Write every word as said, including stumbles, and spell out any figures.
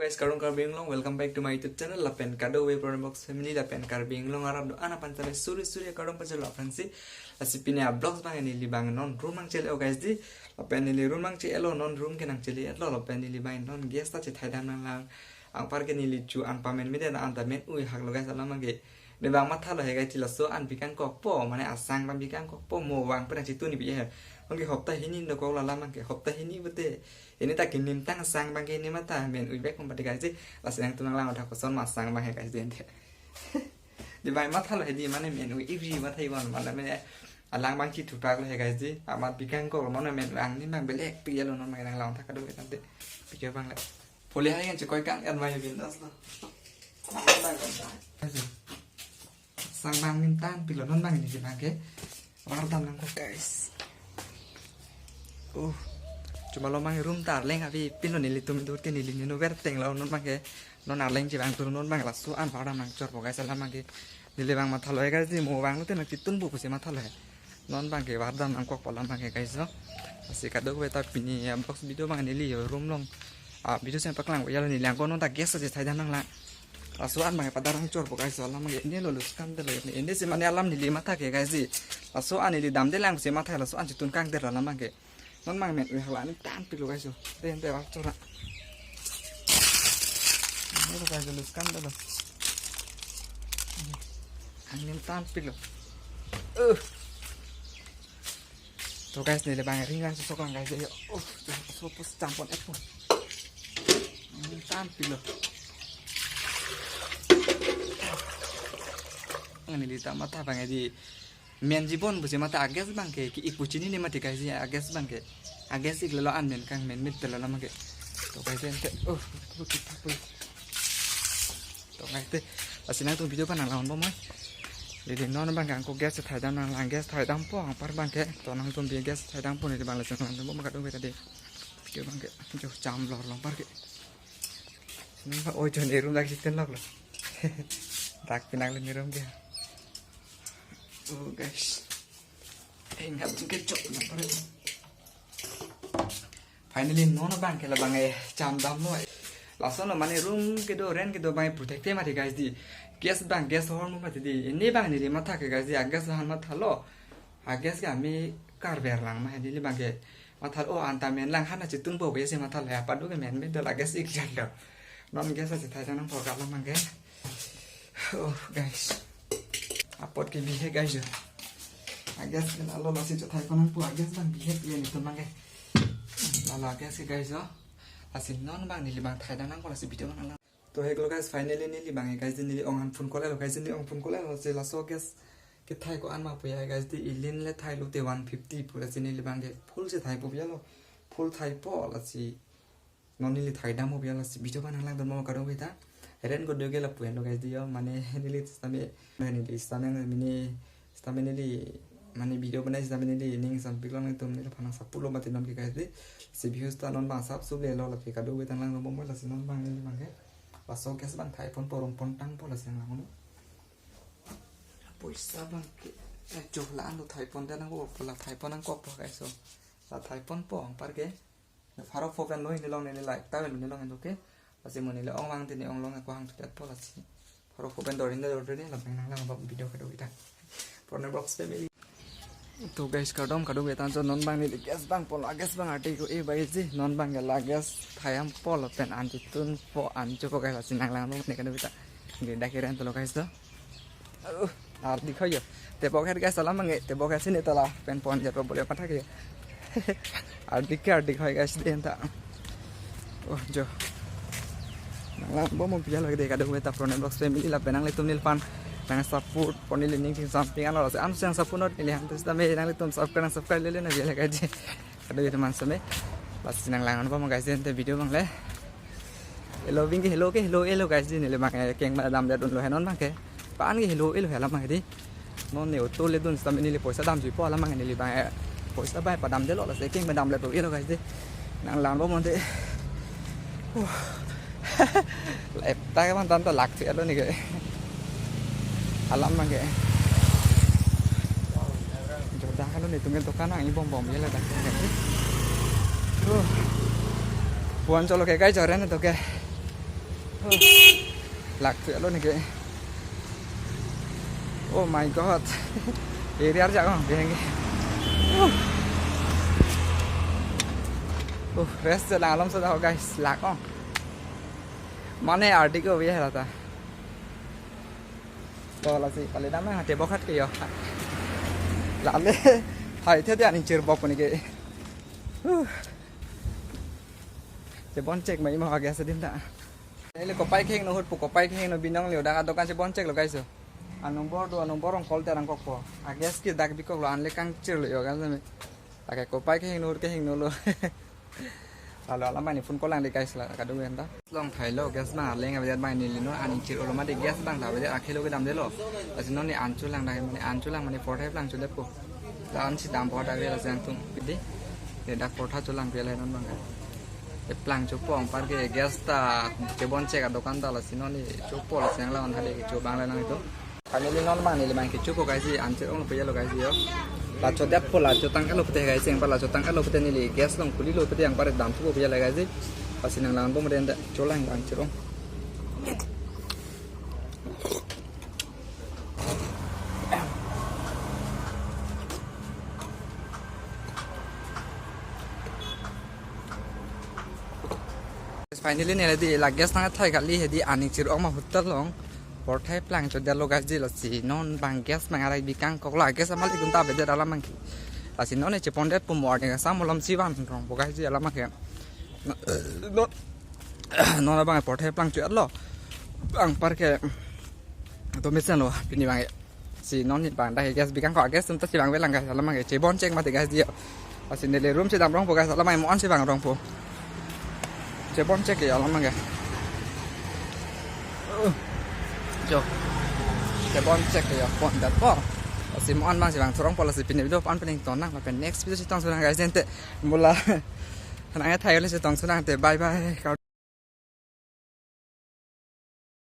Guys, kardom Karbi Anglong, welcome back to my YouTube channel. Lapen kadokave Pronem Vlogs family, lapen Karbi Anglong arat do-an aphan channel suri suri kardom pajirlo aphansi. Lasi pini a vlogs abang neli abang non room nangchele-o guys di. Lapen neli room nangchele-o, non room ke nangchele-etlo, lapen neli abang non gas ta chethai dam nanglang. Anparke neli chu an pamen mide na anta men ui haklo guys, alam abangke. Ne abang mathalo he guys, ti laso an bikang kokpo, mane asang abang bikang kokpo, mo vang pen nangchetun ni bi he. Anke hopta hini dokok la alam abangke, hopta hini pute. Ini ta kinim tang asang abangke, ini matha men ui bek kompati guys di. Lasi nangtum nanglang udah koson ma asang abang he guys di ente. Di abang mathalo he di, mane men ui ivri matha iwan mane me alang abang chithupak lo he guys di. Amat bikang kok lo mane men ui angni abang belek piyalo non abang nanglang thak kado tante. Pikir abang le. Poli hai kan chekoi kang kan mai bin das lo. Sang abang nim tan pilo non abang neli abangke. Vardam nangkok guys. Uh. Chuma lo abang room ta arleng avi pilo nelitum dur ke neli nino verteng lo non abangke. Non arleng chevang tur non abang laso an vardam nangchorpo guys alam abangke. Neli abang mathalo he guys di mo vang lote nangchetun bu pusi mathalo he. Non abangke vardam nangkokpo alam abangke guys lo. Lasi kadokave ta pini a vlogs video abang neli room along. A video sem paklang yalo neli angko non ta gas ta chethai dam nanglang. Laso an abangke padar nangchorpo guys lo alam abangke. Ini lo luskam de lo ini. Ini si mane alam neli matha ke guys di. Laso an neli damde lang si matha laso an chetun kangder lo alam abangke. Non abang men ui hala ni tan pilo guys lo. Te ente vak chora. Ini lo guys lo luskam de lo. Angnim tan pilo. Uh. To guys, neli abang ring lang sosok lang guys yo. Uh, to so pos champon et pon. Angnim tan pilo. Angni di ta matha abang di. Men jibon pusi matha a gas abangke, ki-ik pu chinine mati guys ya, a gas abangke. A gas ik lelo an men kangmen mit lelo abangke. To guys ente, oh, lu kita pul. To guys te, lasi nangtum video abang nanglang bomoi. Jadi non abangke angko gas thai dam nanglang, gas thai dampo anpar abangke. To nangtum bi gas thai dampo neli abang lasi nanglang bomoi kadokave ta di. Video abangke, jo cham lor long parke. Nang oi jon erum dak siten lok lo. Dak pinang le erum ke. Oh guys. Ingat juga cok na pare. Finally non abangke la abang eh cham damlo. Lason lo mane room kedo rent kedo abang protect mati guys di. Gas abang gas hor mo mati di. Ini abang neli matha ke guys di. A gas han mathalo. A gas ke ami karber lang ma neli abangke. Mathalo anta men lang han chetun bo be se mathalo ya padu ke men me do la gas ik jalo. Non gas chethai nangpo alam abangke. Oh guys. Apot ke bihek guys yo. A gas ke alo lasi chethai pon nangpo a gas abang bihek ye nelitum abangke. Lalo a gas ke guys yo. Lasi non abang neli abang thai dam nangpo lasi video abang nanglang. To hek lo guys, finally neli abang guys di neli ong han phone call lo guys, neli ong phone call lo si laso gas kethai ko-an ma pu ya guys di ilin le thai lote one fifty pu lasi neli abangke full si thaipo ya lo. Full thaipo lasi non neli thai dampo ya lasi video abang nanglang dam mo kadokave ta. Rent kedo ke lapu henlo guys di yo, mane neli sitame, mane neli sitame mane sitame neli mane video banai sitame neli ning sampik long nangtum neliphan nangsapulo mati non ke guys di. Si views ta non abang sap sup lelo lapu kadokave ta nanglang dam mo lasi non abang neli abangke. Laso gas abang thai ponpo rong pon tangpo lasi nanglang lo. Poisa abangke. Eh, jo la an lo thai pon dam nangpo, la thai pon nangkokpo guys so. La thai ponpo anparke. Pharo pho pen lo hini long neli like ta lo hini long hini ke. Lasi mo neli ong vang tini ong long ko hang tutet po lasi. Pharo pho pen dorin da dorin la pen nanglang abang video kadokave ta. Pronem Vlogs family. To guys kardom kadokave ta jo non abang neli gas abang pon a gas abang arte ko e bai si non abangke la gas thai dampo lapen an chetunpo an chopo guys lasi nanglang abang ne kadokave ta. Neli dak keren to lo guys to. Aduh, ardi khoyo. Tebok her guys alam abangke, tebok her sini tola pen pon jatpo bole pathak ya. Ardi ke ardi khoi guys de anta. Oh, jo. Nanglang bompo ya lagi de kadokave ta Pronem Vlogs family lapen nanglitum neliphan nangsupport pon neli ning thing something ano lasi an nangsupport not neli han tus tame nanglitum subscribe subscribe lele na biya lagi je. Kadokave teman seme. Lasi nanglang bompo guys de ante video abang le. Hello abangke hello ke hello elo guys di neli abang eh, keng ma damdet dunlo he non abangke. Pa-an ke hello elo he alam abang di. Non ne auto ledun sitame neli poisa damjuipo alam abang neli abang eh, poisa bai padamdetlo lasi keng ma damdet elo guys di. Nanglang bompo de. Uh. Lepta ke mantan to lak si elo ne ke. Alam abangke. Joda kalau netum ke dokan ang ibom bom ya la dak. Uh. Puan cholo ke guys joren to ke. Lak tu alo neke. Oh my God. Area arja ko biheng ke. Uh. Uh, rest lang alom sada ho guys, lak ko. Mane ardi ko biya lata. To lasi pale dam na tebok hat ke yo. Lale hai the dia ning chirbok ko neke. Uh. Chebon chek mai mo gas adim ta. Ele kopai kehingno ahut pu, kopai kehingno binong le, dak adokan chebon cheklo guys. Anung bor do, anung bor ong kol terang kokpo. A gas ke dak bikoklo, anle kangchirlo yo guys me. Lake kopai kehingno ahut kehingno lo. Lalo alam mane phone call lang de guys, la kadung enta. Long thailo gas bang arleng avedet bang neli non an ingchir olo mati gas bang ta avedet akhelo kedamdelo. Lasi non ne an cholang dak mane an cholang mane porthai plang chodetpo. La an si dampo dak le lasi angtung pidi. Ye dak portha cholang pia le non bang. Ye plang chopo anparke gas ta chebon chek adokan ta lasi non ne chopo lasi angla an hade chobang le nang itu. Finally non bang neli bang kechopo guys, an chir onglo pia lo guys yo. La chodetpo la chotang elo pute guys, anpar la chotang elo pute neli gas long kulilo pute anpar dam thupo pia le guys. Lasi nang lang bom den da cholang bang chir ong. Finally neli di la gas nang thai kali hedi an ingchir ong ma hotel long. Porthai plang chodetlo guys di lasi non bang gas bang arai bikang koklo, gas amalik dun ta avedet alam bang ke. Lasi non ne chepondetpo mo arni kasam olom si van rongpo guys di alam bang ke. Non, non abang porthai plang chodetlo. Anparke to mesenlo pini bang. Si non ni bang dak gas bikang ko gas tum ta si bang velang guys alam bang ke chebon chek mati guys di. Lasi neli room si dam rongpo guys alam bang mo an si bang rongpo. Chebon chek ya alam bang ke. Uh. Jo. Chebon chek ya pondetpo. Lasi mo an bang si bang thurongpo lasi pini video pan pening tonang lapen next video si tong sunang guys ente. Mula. Nang e thailo si tong sunang te bye bye.